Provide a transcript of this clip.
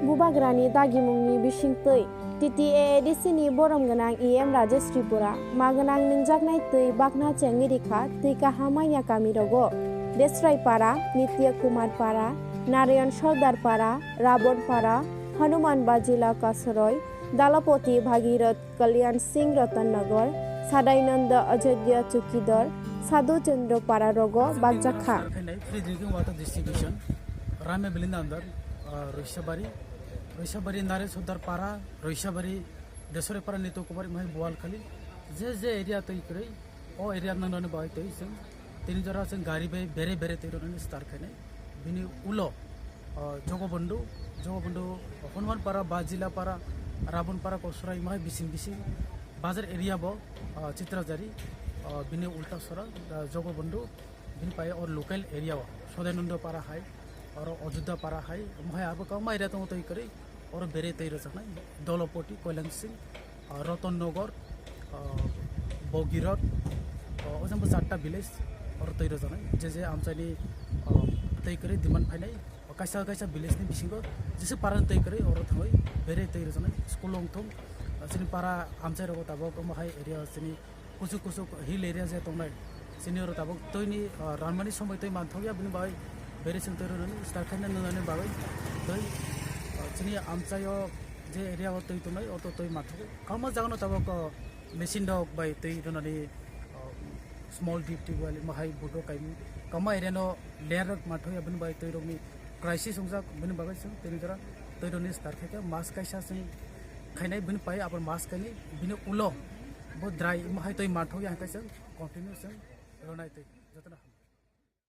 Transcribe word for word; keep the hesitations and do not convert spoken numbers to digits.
Bubagrani dagimungni bisingtwi T T A A D C ni borom gwnang E M Rajesh Tripura, ma gwnang nungjaknai twi bakna chengwi rikha twi kaham manya kamirogo, Desrai Para, Nitya Kumar Para, Narayan Sordar Para, Rabon Para, Hanuman Bajila Kasoroi, Dalapoti Bhagirath Kalyan Singh Ratan Nagar, Sadainanda Ajodhya Chukidar, Sadhu Chandra Para rogo bakjakha. Free drinking water distribution, Ramya Bilinda under, uh, Roisabari, Roisabari Nare Sordar Para, Roisabari Desore Para Nito Kumar Imhai Boalkhali, je je area twi kwrwi, o area nangnani bai twi chwng tini jora chwng gari bai bere bere twi rwnani start khainai. Bini ulo, uh, Jogobondhu, Jogobondhu, Hanuman Para, Bajila Para, Rabon Para, Kosurai, Imhai bising bising, Bazar area bo, uh, Chitrajari, uh, bini ulta sora, uh, Jogobondhu, bini pai or local area o, Sodainanda Para hai, oro Ajodhya Para hai, Imhai abo kauma area tongo twi kwrwi, oro bere twi rwjaknai, Dolopoti, Koilansing, uh, Ratan Nagar, uh, Bogirot, uh, o jang bo charta village, oro twi rwjaknai, je je amchaini, uh, twi kwrwi demand phainai, kaisa kaisa village ni bisingo jesa para twi kwrwi oro thangwi bere twi rwjaknai school wngthung, chini para amchai rogo tabok omo hai area chini kuchuk kuchuk hill area je tongnai chini oro tabok twi ni, ah, ranmani somoi twi manthokya bini bagwi bere chwng twi rwnani start khaina nwnani bagwi twi, ah, chini amchaio je area o twi tongnai orto twi manthokya kwbangma jagano tabok, ah, machine rok bai twi rwnani, ah, small deep tubewell, mahai bodo kaimung, kama area no layer rok manthoya bini bai twi rok ni crisis wngjak bini bagwi chwng tini jora twi rok ni start khaikha mas kaisa chwng khainai bini pai abo mas kainwi bini ulo bo dry mahai twi manthokya hwnkhe chwng continue chwng rwnai twi jotono.